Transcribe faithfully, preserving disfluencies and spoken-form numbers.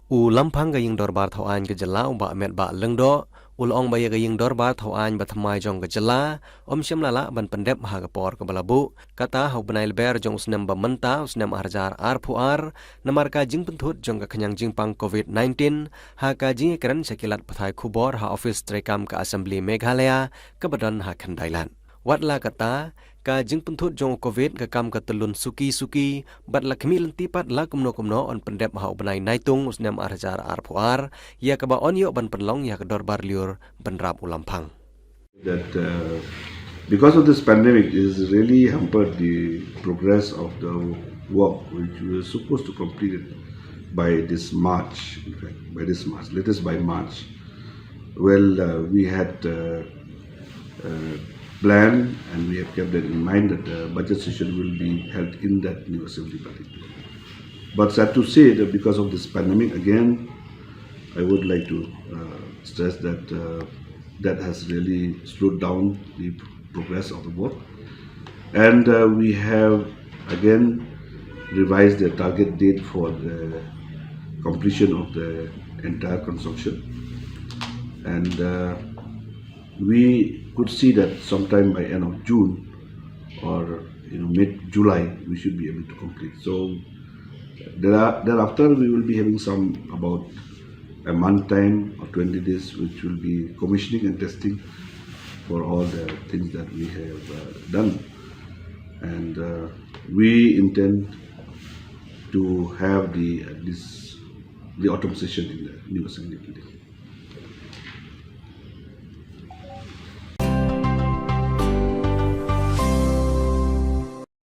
U Lamphang ka Ïing Dorbar Thawaiñ ka jylla, u Bah Metbah Lyngdoh, u la ong ba ïa ka Ïing Dorbar Thawaiñ ba thymmai jong ka jylla ym shym la lah ban pyndep ha ka por kaba la buh, kata ha u bnai Lber jong u snem ba mynta, u snem ar hajar arphew ar, namar ka jingpynthut jong ka khñiang jingpang Covid nineteen, ha ka jingïakren sha ki lad pathai khubor ha office treikam ka Assembly Meghalaya kaba don ha Khyndailad. Wat la kata, ka jingpynthut jong u Covid ka kam ka tylun suki suki, bad la khmih lynti pat la kumno kumno yn pyndep ha u bnai Naitung u snem ar hajar arphew ar, ïa kaba yn ïoh ban pynlong ïa ka dorbar lyiur bynrap u Lamphang. That uh, because of this pandemic, it has really hampered the progress of the work which we were supposed to complete it by this March, in fact, by this March, latest by March. Well, uh, we had uh, uh, planned and we have kept that in mind that the budget session will be held in that new assembly building. But sad to say that because of this pandemic, again, I would like to uh, stress that uh, that has really slowed down the progress of the work. And uh, we have again revised the target date for the completion of the entire construction. And uh, we could see that sometime by end of June or you know mid July we should be able to complete. So there are, thereafter we will be having some about a month time or twenty days, which will be commissioning and testing for all the things that we have uh, done. And uh, we intend to have the this the autumn session in the new assembly building.